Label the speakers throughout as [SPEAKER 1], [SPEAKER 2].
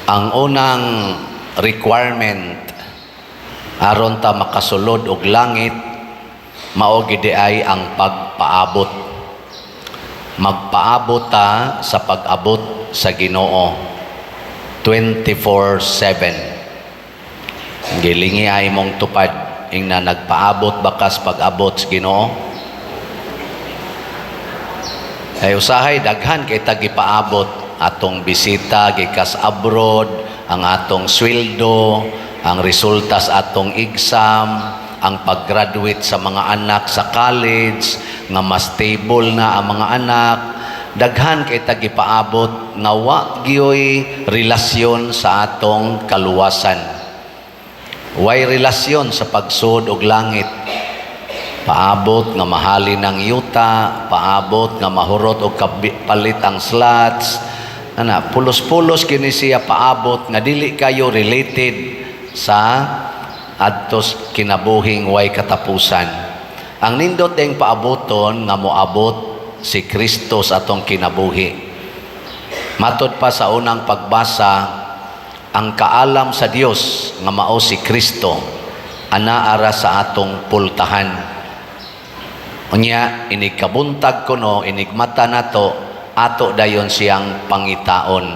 [SPEAKER 1] Ang unang requirement aron ta makasulod og langit mao gid ay ang pagpaabot. Magpaabot ta sa pag-abot sa Ginoo 24/7. Gilingi ay mong tupad ingna nagpaabot bakas pag-abot sa Ginoo. Ay usahay daghan kay ta gipaabot atong bisita gikas abroad, ang atong sweldo, ang resulta sa atong exam, ang pag-graduate sa mga anak sa college, nga mas stable na ang mga anak. Daghan kay ta gipaabot nga wa gyoy relasyon sa atong kaluwasan. Way relasyon sa pagsud og langit. Paabot nga mahalin ang yuta, paabot nga mahurot og palit ang slots. Ana, pulos-pulos kini siya paabot nga dili kayo related sa adtos kinabuhing way katapusan. Ang nindot ding paaboton nga moabot si Kristo sa atong kinabuhi. Matod pa sa unang pagbasa, ang kaalam sa Dios nga mao si Kristo anaa ra sa atong pultahan. Unya, inig kabuntag kuno, inig mata nato, ato dayon siyang pangitaon.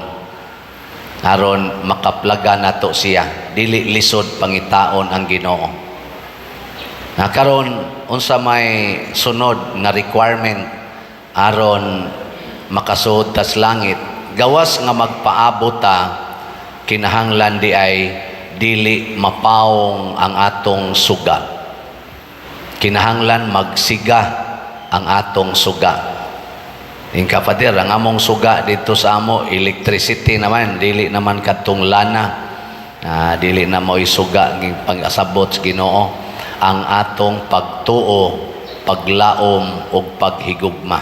[SPEAKER 1] Aron makaplaga nato siya, dili lisod pangitaon ang Ginoo. Na karon, unsa may sunod nga requirement aron makasuod tas langit? Gawas nga magpaabot ta, kinahanglan di ay dili mapawong ang atong suga. Kinahanglan magsiga ang atong suga. Ingka, "Father, ang among suga dito sa amo, electricity naman, dili naman katong lana." Ah, dili na mo'y suga ging pag-asabot sa Ginoo. Ang atong pagtuo, paglaom ug paghigugma.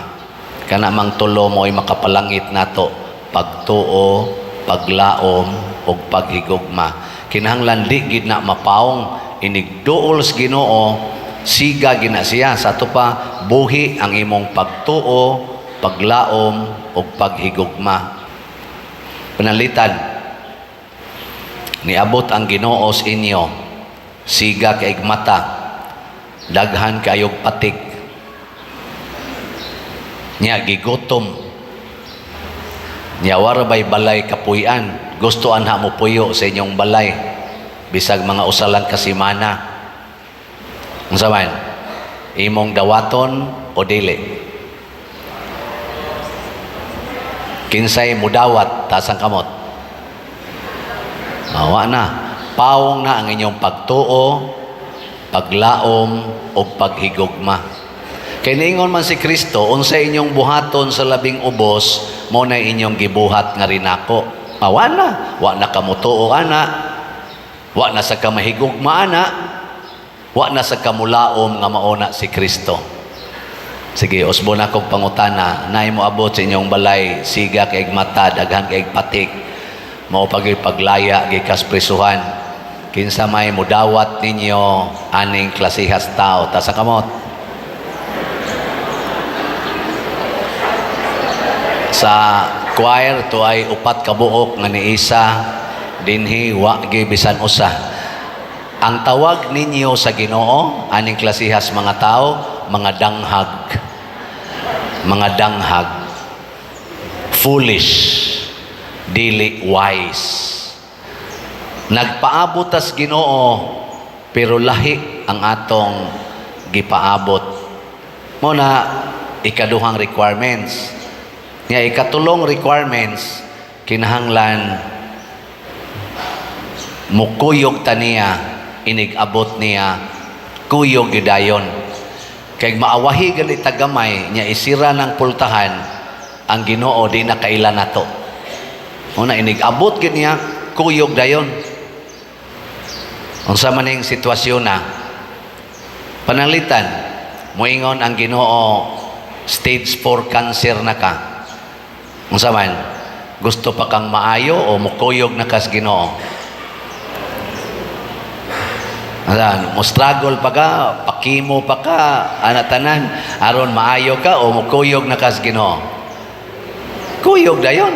[SPEAKER 1] Kana mang tulo mo'y makapalangit nato: pagtuo, paglaom ug paghigugma. Kinahanglan di gid na mapawong inig duol sa Ginoo, siga gina siya. Sa ato pa buhi ang imong pagtuo, paglaom ug paghigugma. Pananglitan niabot ang Ginoo sa inyo, siga kaig mata, daghan kayog patik. Nya gigutom. Nya wara bay balay kapuy-an? Gusto anha mo puyo sa inyong balay bisag mga usa lang ka semana. Unsa man? Imong dawaton o dili? Kinsay mudawat, taas ang kamot? Awa na. Pawong na ang inyong pagtuo, paglaom ug paghigugma. Kay niingon man si Kristo, unsa inyong buhaton sa labing ubos, mo na inyong gibuhat nga rinako. Awa na. Wa na kamutuo ana. Wa na sa kamahigugma ana. Wa na sa kamulaom nga mauna si Kristo. Sige, usbon akong pangutana, naay mo abot sa inyong balay, siga kay mata, daghan kay patik, mao pag paglaya gikas prisuhan. Kinsa may mudawat ninyo aning klasihas tao? Taas ang kamot. Sa choir to ay upat ka buok nga niisa dinhi, wa gi bisan usa. Ang tawag ninyo sa Ginoo aning klasihas mga tao, mga danghag. Mga danghag. Foolish, dili wise. Nagpaabot tas Ginoo pero lahi ang atong gipaabot. Mo na ikaduhang requirements. Nga ikatulong requirements, kinahanglan mukuyog ta niya inig abot niya, kuyog gidayon. Kay maawahi gani ta gamay nya isira ng pultahan ang Ginoo, di na kaila nato. Una inig abot gid niya, kuyog dayon. Unsa man ning sitwasyon na? Pananglitan moingon ang Ginoo, stage 4 cancer na ka. Unsa man? Gusto pa kang maayo o mukuyog na kas Ginoo? Ayan, mo struggle pa ka, pakimo pa ka, ana tanan, aron maayo ka o mukuyog na kas Ginoo? Kuyog dayon.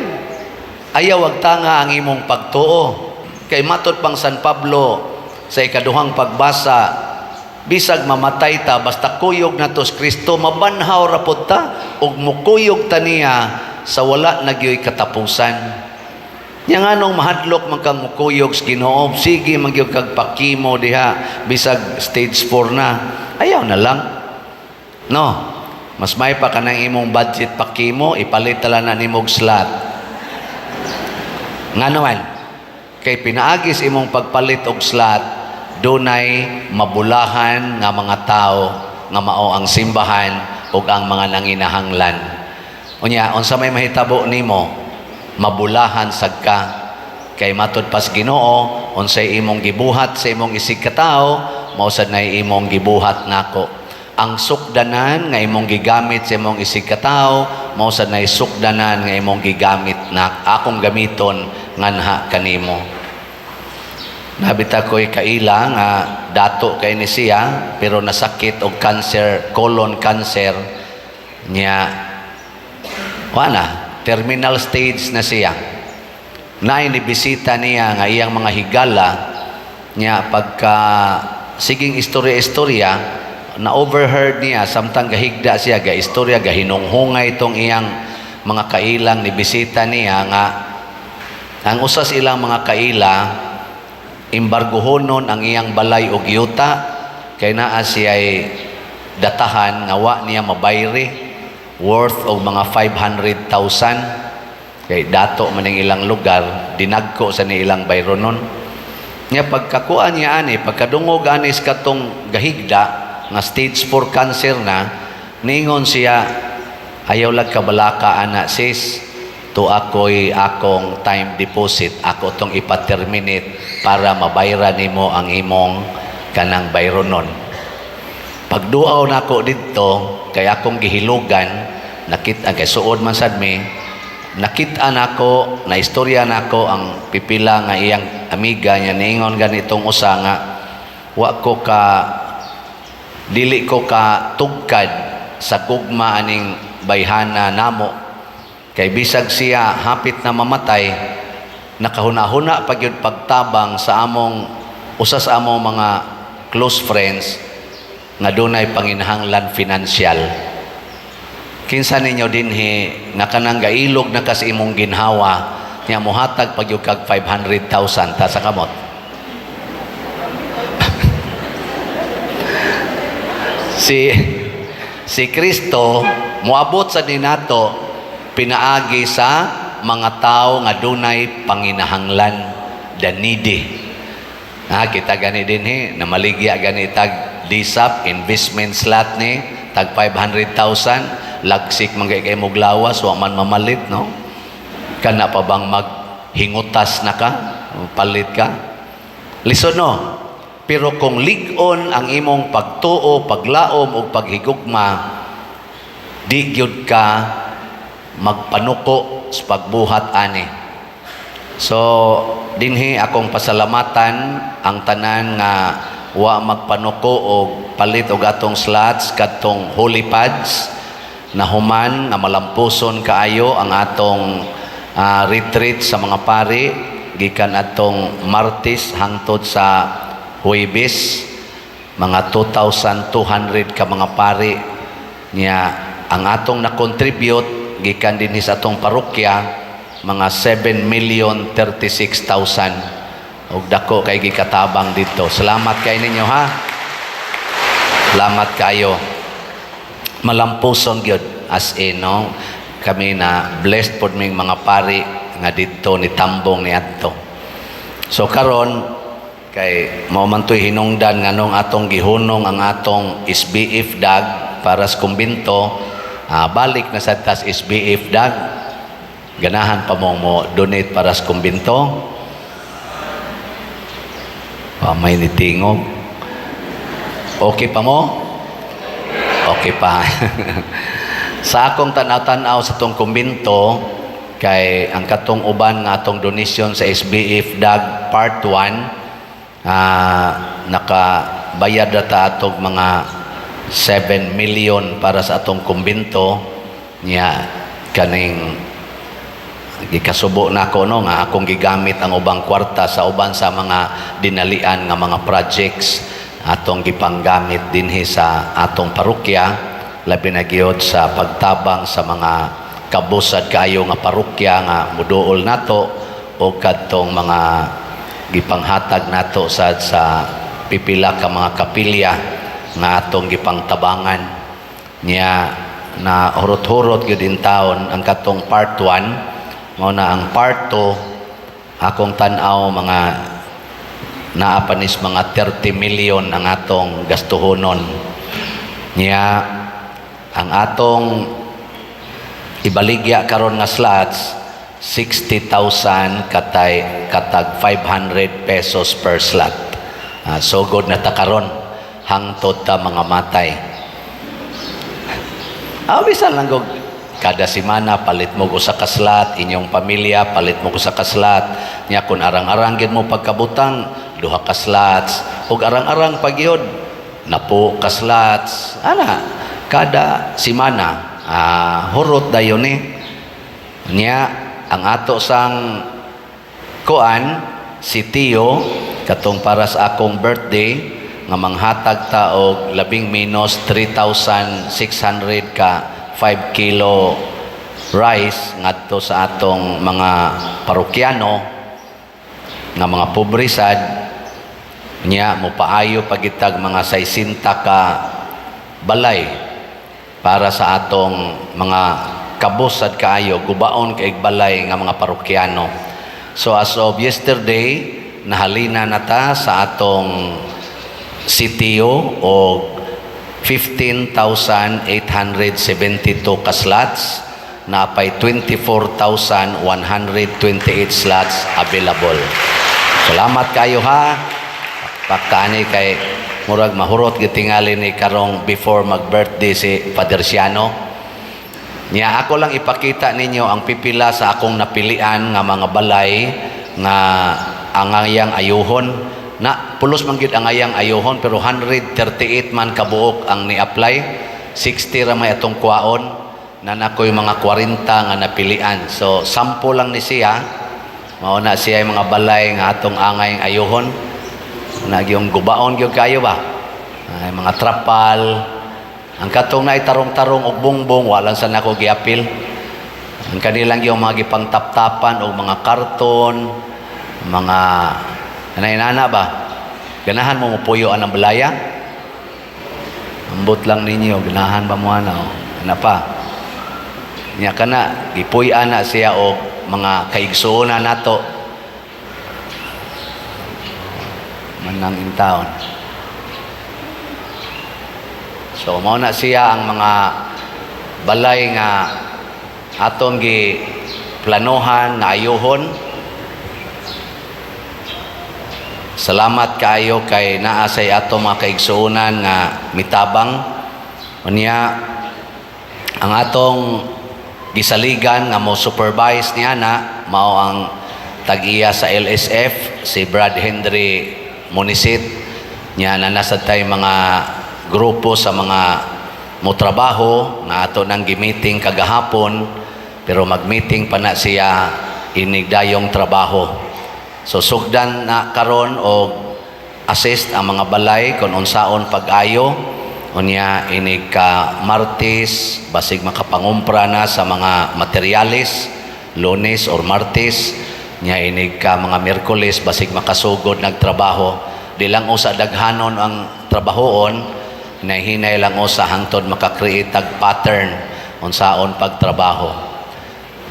[SPEAKER 1] Ayaw agtanga ang imong pagtuo. Kay matod pang San Pablo sa ikaduhang pagbasa, bisag mamatay ta, basta kuyog nato si Kristo, mabanhaw ra pod ta ug mukuyog ta niya sa wala na gyoy katapusan. Nya nganong mahadlok man kang mukuyog sa Ginoo, sige man gyud kag pa-chemo diha bisag stage 4 na. Ayaw na lang. No. Mas may pa kanang imong budget pa-chemo, ipalit tala na nimog slot. Nga naman, kay pinaagis imong pagpalit og slot, dunay mabulahan nga mga tao nga mao ang simbahan ug ang mga nanginahanglan. Unya, unsa may mahitabo nimo? Mabulahan sad ka. Kay matod pas Ginoo, unsay imong gibuhat sa imong isig katawo, mao sad nay imong gibuhat nako. Ang sukdanan nga imong gigamit sa imong isig katawo, mao sad nay sukdanan nga imong gigamit na akong gamiton nganha kanimo. Nabita ko'y kaila nga dato kay ni siya pero nasakit og cancer, colon cancer niya. Wala, terminal stage na siya. Naay ni bisita niya nga iyang mga higala niya. Pagka siging istorya-istorya, na overheard niya samtang gahigda siya ga istorya, gahinunghungay itong iyang mga kailang ni bisita niya, nga ang usas ilang mga kaila, embargohonon ang iyang balay og yuta kay naa siya'y datahan nga wa niya mabayri, worth og mga 500,000, kay dato man ang ilang lugar, dinagko sa ni ilang bayronon niya. Pagkakuan niya ani, pagkadungog ani sa katong gahigda nga stage 4 cancer na, ningon siya, "Ayaw lag kabalaka ana, sis. To ako'y akong time deposit, ako tong ipa-terminate para mabayra nimo ang imong kanang bayronon. Pagduaw nako didto kay akong gihilugan, nakita kay suod man sad mi, nakita nako na istorya nako ang pipila nga iyang amiga niya. Niingon ganitong usa nga wa ko ka dili ko ka tugkad sa gugma aning bayhana namo kay bisag siya hapit na mamatay, nakahuna-huna pa gyud pagtabang sa among usa sa among mga close friends nga dunay panginahanglan financial." Kinsa ninyo dinhi nga kanang gailog na kas imong ginhawa nya mohatag pag gyud kag 500,000 ta sa kamot? Si Kristo moabot sa ninato pinaagi sa mga tao nga dunay panginahanglan, the needy. Ha, kita gani dinhi namaligya gani tag DSAP investment slot ni tag 500,000, lagsik man kay kay lawas, wa man mamalit, no? Kana pa bang maghingutas na ka, palit ka? Lisod, no? Pero kung lig-on ang imong pagtuo, paglaom ug paghigugma, di gyud ka magpanuko sa pagbuhat ani. So dinhi akong pasalamatan ang tanan nga wa magpanuko og palit og atong slots kadtong Holy Pads na human nga malampuson kaayo ang atong retreat sa mga pari gikan atong Martes hangtod sa Huwebes, mga 2,200 ka mga pari niya. Ang atong na-contribute gikan dinhi sa atong parokya, mga 7,036,000, ug dako kay gikatabang dito. Salamat kay ninyo, ha. Salamat kayo. Malampuson gyud, as in, no? Kami na blessed pod ming mga pari nga didto ni tambong ni adto. So karon kay mao man to'y hinungdan nganong atong gihunong ang atong SBF DAG para sa kumbinto. Balik na sad tas SBF DAG. Ganahan pa mo mo donate para sa kumbinto? Pa may nitingog. Okay pa mo? Okay pa. Sa akong tanaw-tanaw sa tong kumbinto, kay ang katong uban nga atong donation sa SBF DAG part 1, nakabayad na ta atong mga 7 million para sa atong kumbinto niya kaning Gikasubo nako, no, nga akong gigamit ang ubang kwarta sa uban sa mga dinalian nga mga projects, atong gipanggamit dinhi sa atong parokya, labi na gyud sa pagtabang sa mga kabusad kaayo nga parokya nga muduol nato o kadtong mga gipanghatag nato sa pipila ka mga kapilya nga atong gipangtabangan niya. Na hurot-hurot gyud in taon ang katong part 1. Mao na ang part 2, akong tan-aw mga naa pa nis mga 30 million ang atong gastuhonon niya. Ang atong ibaligya karon nga slots, 60,000 katay katag 500 pesos per slot. Sugod na ta karon hangtod ta mga matay. Bisan lang og kada semana palit mo og usa ka slot, inyong pamilya palit mo og usa ka slot. Nya kun arang-arang gid mo pagkabutang, duha ka slots, ug arang-arang pagyud, napo ka slots. Ana, kada semana, hurot dayon ni. Nya ang ato sang kuan si Tio katong para sa akong birthday nga manghatag ta og labing menos 3,600 ka 5 kilo rice ngadto sa atong mga parokyano nga mga pobre sad. Nya mopaayo pagitag mga 60 ka balay para sa atong mga kabos sad kaayo, gubaon kay balay nga mga parokyano. So as of yesterday, nahalina na ta sa atong CTO og 15,872 ka slots, napay 24,128 slots available. Salamat kayo ha. Pakani kay murag mahurot gitingali ni karong before mag-birthday si Father Siano. Nya ako lang ipakita ninyo ang pipila sa akong napilian nga mga balay nga angayang ayuhon. Na pulos man gyud ang ayang ayuhon, pero 138 man kabuok ang ni-apply. 60 ra may atong kuwaon na nakoy mga 40 nga napilian. So sample lang ni siya. Mao na siya yung mga balay nga atong angay ayuhon. Nagyong gubaon gyud kayo ba? Ay, mga trapal. Ang katong na tarong-tarong og bongbong, wala sa nako giapil. Ang kanilang yung mga gipangtaptapan og mga karton, mga anay-nana ba? Ganahan mo mupuyo ang balaya? Ambot lang ninyo, ganahan ba mo ana? Oh? Ana pa. Nya kana gipuy-an na siya og mga kaigsuonan nato manang in town. So mao na siya ang mga balay nga atong gi planohan nga ayuhon. Salamat kaayo kay naa say ato mga kaigsuonan nga mitabang. Unya ang atong gisaligan nga mo supervise niya na mao ang tag-iya sa LSF, si Brad Henry Monisit. Nya na nasa tay mga grupo sa mga motrabaho nga ato nang gi-meeting kagahapon, pero mag-meeting pa na siya inigdayong trabaho. So sugdan na karon og assist ang mga balay kung unsaon pag-ayo. Unya inig ka Martes basig makapangumpra na sa mga materyales, Lunes or Martes. Nya inig ka mga Miyerkules basig makasugod nagtrabaho. Di lang usa daghanon ang trabahoon, hinay lang usa hangtod maka-create tag pattern unsaon pagtrabaho.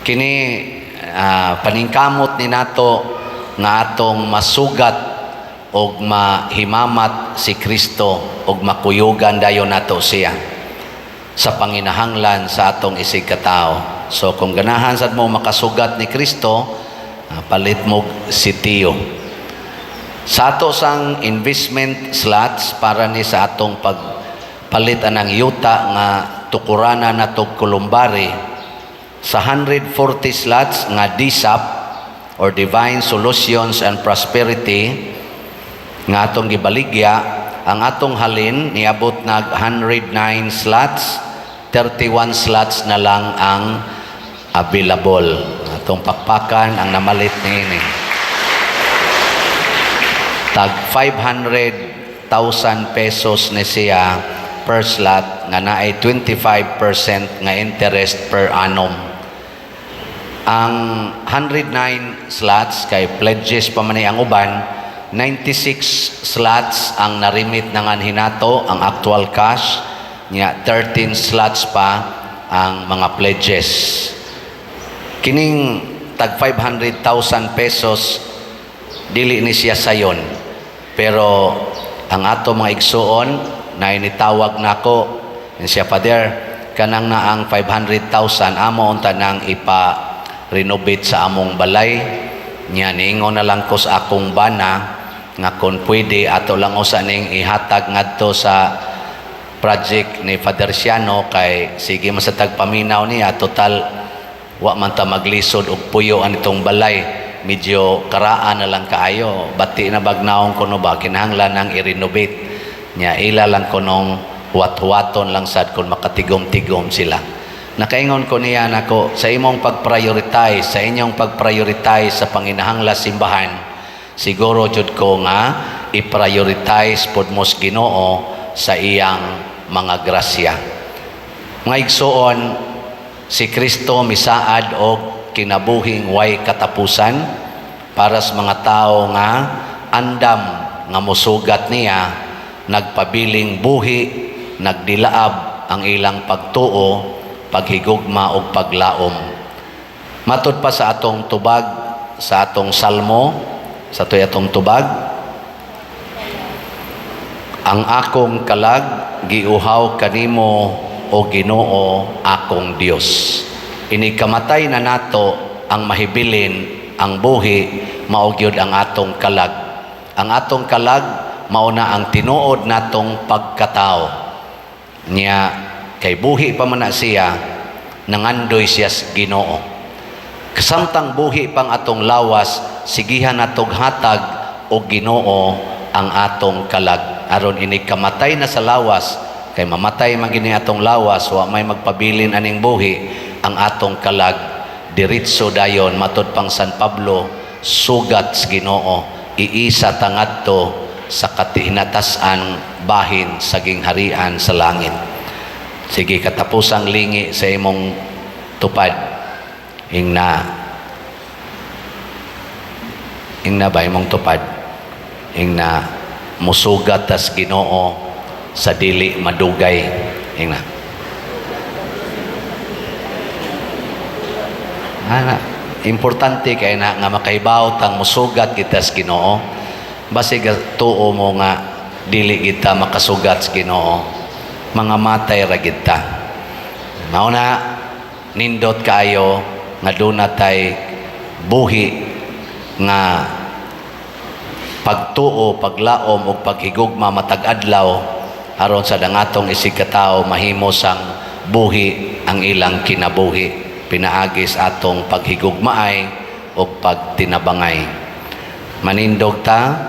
[SPEAKER 1] Kini paningkamot ni nato nga atong masugat og mahimamat si Kristo og makuyugan dayon nato siya sa panginahanglan sa atong isig katao. So kung ganahan sad mo makasugat ni Kristo, palit mo sitiyo. Sa ato sang investment slots para ni sa atong pagpalit anang yuta nga tukurana natog Columbari, sa 140 slots nga DSAP or Divine Solutions and Prosperity nga atong gibaligya, ang atong halin niabot nag 109 slots, 31 slots na lang ang available. Atong pakpakan ang namalit niini. Tag 500,000 pesos ni siya per slot nga naay 25% nga interest per annum. Ang 109 slots, kay pledges pa man ni ang uban, 96 slots ang narimit na nganhi nato, ang actual cash nya, 13 slots pa ang mga pledges. Kining tag 500,000 pesos, dili ni siya sayon, pero ang ato mga igsuon na initawag nako siya, "Father, kanang na ang 500,000, amo unta nang ipa renovate sa among balay." Nya niingon na lang ko sa akong bana nga kung pwede, ato lang usa ning ihatag ngadto sa project ni Father Siano, kay sige man sa tagpaminaw niya. Total, wa man ta maglisod og puyo anitong balay, medyo karaan na lang kaayo, bati na bagnaon kuno ba, kinahanglan nang i-renovate nya. Ila lang kunong huwat-huwaton lang sad kung makatigom-tigom sila. Nakaingon ko niya nako, sa imong pag-prioritize, sa inyong pag-prioritize sa panginahanglan simbahan, siguro jud ko nga i-prioritize pod mo sa Ginoo sa iyang mga grasya. Mga igsuon, si Kristo misaad og kinabuhing way katapusan para sa mga tao nga andam nga musugat niya, nagpabiling buhi, nagdilaab ang ilang pagtuo, paghigugma ug paglaom. Matud pa sa atong tubag, sa atong salmo, sa to'y atong tubag, "Ang akong kalag giuhaw kanimo, o Ginoo akong Dios." Ini kamatay na nato, ang mahibilin ang buhi mao gyud ang atong kalag. Ang atong kalag mao na ang tinuod natong pagkatao. Nya kay buhi pa man na siya, nangandoy siya sa Ginoo. Samtang buhi pang atong lawas, sigihan natog hatag og Ginoo ang atong kalag. Aron ini kamatay na sa lawas, kay mamatay man gini atong lawas, wa may magpabilin aning buhi, ang atong kalag diretso dayon, matud pang San Pablo, sugat sa Ginoo, iisa tangadto sa katinatas-an bahin sa gingharian sa langit. Sige, katapusang lingi sa imong tupad. Ingna, ingna ba imong tupad? Ingna, musugat tas Ginoo sa dili madugay. Ingna. Ana, importante kay na nga makahibaw tang musugat kita sa Ginoo. Basig tuo mo nga dili kita makasugat sa Ginoo. Mga matay ra kita. Mao na nindot kaayo nga duna tay buhi nga pagtuo, paglaom ug paghigugma matag adlaw, aron sa dangatong isig katawo mahimo sang buhi ang ilang kinabuhi pinaagi sa atong paghigugmaay ug pagtinabangay. Manindog ta.